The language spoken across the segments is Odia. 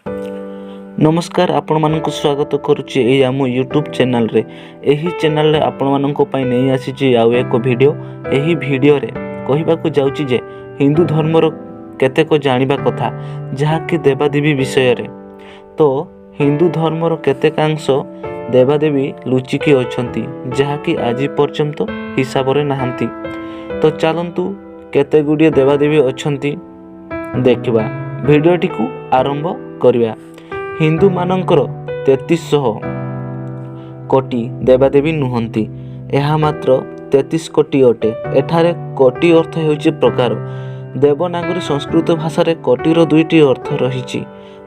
ନମସ୍କାର, ଆପଣମାନଙ୍କୁ ସ୍ୱାଗତ କରୁଛି ଏଇ ଆମ ୟୁଟ୍ୟୁବ୍ ଚ୍ୟାନେଲରେ। ଏହି ଚ୍ୟାନେଲରେ ଆପଣମାନଙ୍କ ପାଇଁ ନେଇ ଆସିଛି ଆଉ ଏକ ଭିଡ଼ିଓ। ଏହି ଭିଡ଼ିଓରେ କହିବାକୁ ଯାଉଛି ଯେ ହିନ୍ଦୁ ଧର୍ମର କେତେକ ଜାଣିବା କଥା, ଯାହାକି ଦେବାଦେବୀ ବିଷୟରେ। ତ ହିନ୍ଦୁ ଧର୍ମର କେତେକାଂଶ ଦେବାଦେବୀ ଲୁଚିକି ଅଛନ୍ତି, ଯାହାକି ଆଜି ପର୍ଯ୍ୟନ୍ତ ହିସାବରେ ନାହାନ୍ତି। ତ ଚାଲନ୍ତୁ, କେତେ ଗୁଡ଼ିଏ ଦେବାଦେବୀ ଅଛନ୍ତି ଦେଖିବା। ଭିଡ଼ିଓଟିକୁ ଆରମ୍ଭ କରିବା। ହିନ୍ଦୁମାନଙ୍କର 3300 କୋଟି ଦେବାଦେବୀ ନୁହନ୍ତି, ଏହା ମାତ୍ର 33 କୋଟି ଅଟେ। ଏଠାରେ କୋଟି ଅର୍ଥ ହେଉଛି ପ୍ରକାର। ଦେବନାଗରୀ ସଂସ୍କୃତ ଭାଷାରେ କୋଟିର ଦୁଇଟି ଅର୍ଥ ରହିଛି।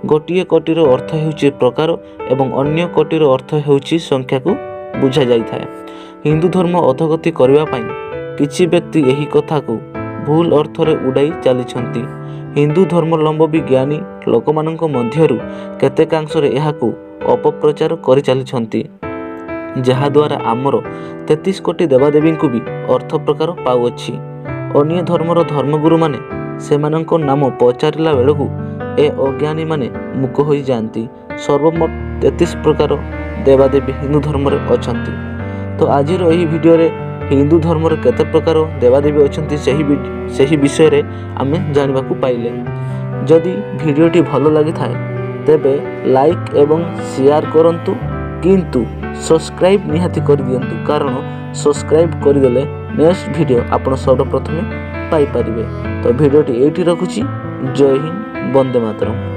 ଗୋଟିଏ କୋଟିର ଅର୍ଥ ହେଉଛି ପ୍ରକାର ଏବଂ ଅନ୍ୟ କୋଟିର ଅର୍ଥ ହେଉଛି ସଂଖ୍ୟାକୁ ବୁଝାଯାଇଥାଏ। ହିନ୍ଦୁ ଧର୍ମ ଅଧୋଗତି କରିବା ପାଇଁ କିଛି ବ୍ୟକ୍ତି ଏହି କଥାକୁ ଭୁଲ ଅର୍ଥରେ ଉଡ଼ାଇ ଚାଲିଛନ୍ତି। ହିନ୍ଦୁ ଧର୍ମାବଲମ୍ବୀ ଜ୍ଞାନୀ ଲୋକମାନଙ୍କ ମଧ୍ୟରୁ କେତେକାଂଶରେ ଏହାକୁ ଅପପ୍ରଚାର କରିଚାଲିଛନ୍ତି, ଯାହାଦ୍ୱାରା ଆମର 33 କୋଟି ଦେବାଦେବୀଙ୍କୁ ବି ଅର୍ଥ ପ୍ରକାର ପାଉଅଛି। ଅନ୍ୟ ଧର୍ମର ଧର୍ମଗୁରୁମାନେ ସେମାନଙ୍କ ନାମ ପଚାରିଲା ବେଳକୁ ଏ ଅଜ୍ଞାନୀମାନେ ମୂକ ହୋଇଯାଆନ୍ତି। ସର୍ବମୋଟ 33 ପ୍ରକାର ଦେବାଦେବୀ ହିନ୍ଦୁ ଧର୍ମରେ ଅଛନ୍ତି। ତ ଆଜିର ଏହି ଭିଡ଼ିଓରେ ହିନ୍ଦୁ ଧର୍ମରେ କେତେ ପ୍ରକାର ଦେବାଦେବୀ ଅଛନ୍ତି, ସେହି ବିଷୟରେ ଆମେ ଜାଣିବାକୁ ପାଇଲେ। ଯଦି ଭିଡ଼ିଓଟି ଭଲ ଲାଗିଥାଏ, ତେବେ ଲାଇକ୍ ଏବଂ ସେୟାର କରନ୍ତୁ, କିନ୍ତୁ ସବସ୍କ୍ରାଇବ୍ ନିହାତି କରିଦିଅନ୍ତୁ, କାରଣ ସବସ୍କ୍ରାଇବ୍ କରିଦେଲେ ନେକ୍ସଟ ଭିଡ଼ିଓ ଆପଣ ସର୍ବପ୍ରଥମେ ପାଇପାରିବେ। ତ ଭିଡ଼ିଓଟି ଏଇଠି ରଖୁଛି। ଜୟ ହିନ୍ଦ, ବନ୍ଦେ ମାତରମ୍।